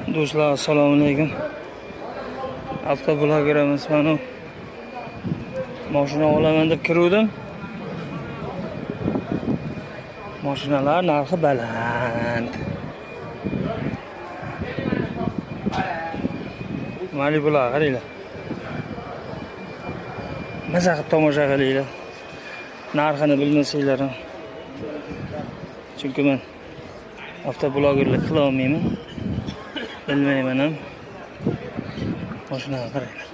Do'stlar, assalomu alaykum. Avtoblogerimiz mana mashina olaman deb kiruvdim. Mashinalar narxi baland. Malibular qaranglar. Maza qilib tomosha qilinglar. Narxini bilmasanglar ham. Chunki men avtoblogerlik qila olmayman. Bilmayman ham. Mashinani qaranglar.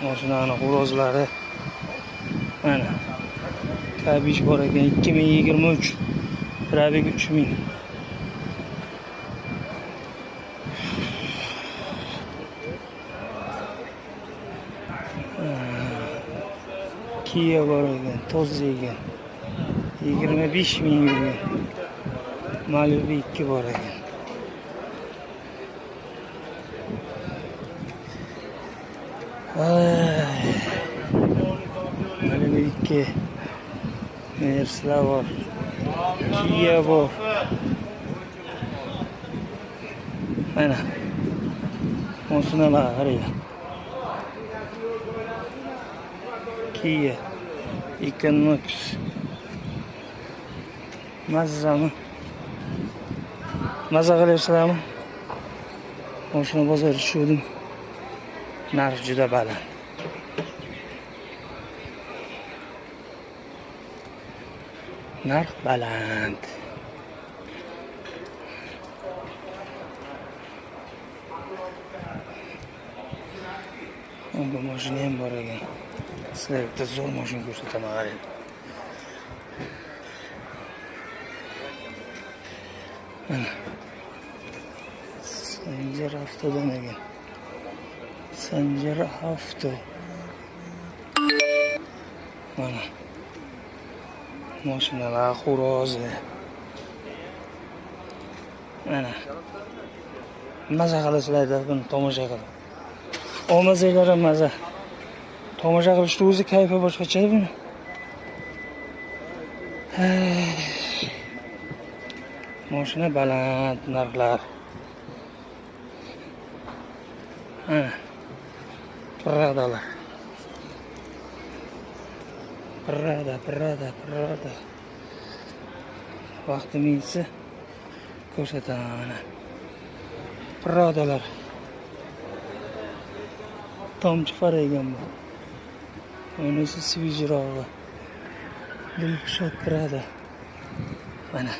Mashinani xo'rozlari mana. K5 bor ekan 2023. Probeg 3000. Kia bor ekan, toza ekan. 25 ming yurgan. Malibu 2 bor ekan. Ay. Malibu 2. Merslar bor. Kia bor. Mana. Mashinalar qaranglar. Kia Equinox. Mazzami? Maza qilyapsizlarmi? Mashina bozorga tushdim. Narx juda baland. Narx baland. Bu mashina ham bor ekan. Sizlarga bitta zo'r mashina ko'rsataman, qarang. Mana. Sanjar Avtodan ekan. Sanjar Avto. Mana. Mashinalar xo'rozi. Mana. Maza qilasizlar buni tomosha qilib. Olmasanglar ham maza. Tomosha qilishni o'zi kayfi boshqacha buni. Mashina baland narxlar. Mana. Pradalar. Prada, Prada, Prada. Vaqtim yetsa ko'rsataman mana. Pradalar. Tomchi fara ekan bu. Bunisi свежирог'i. Dilshod Prada. Mana.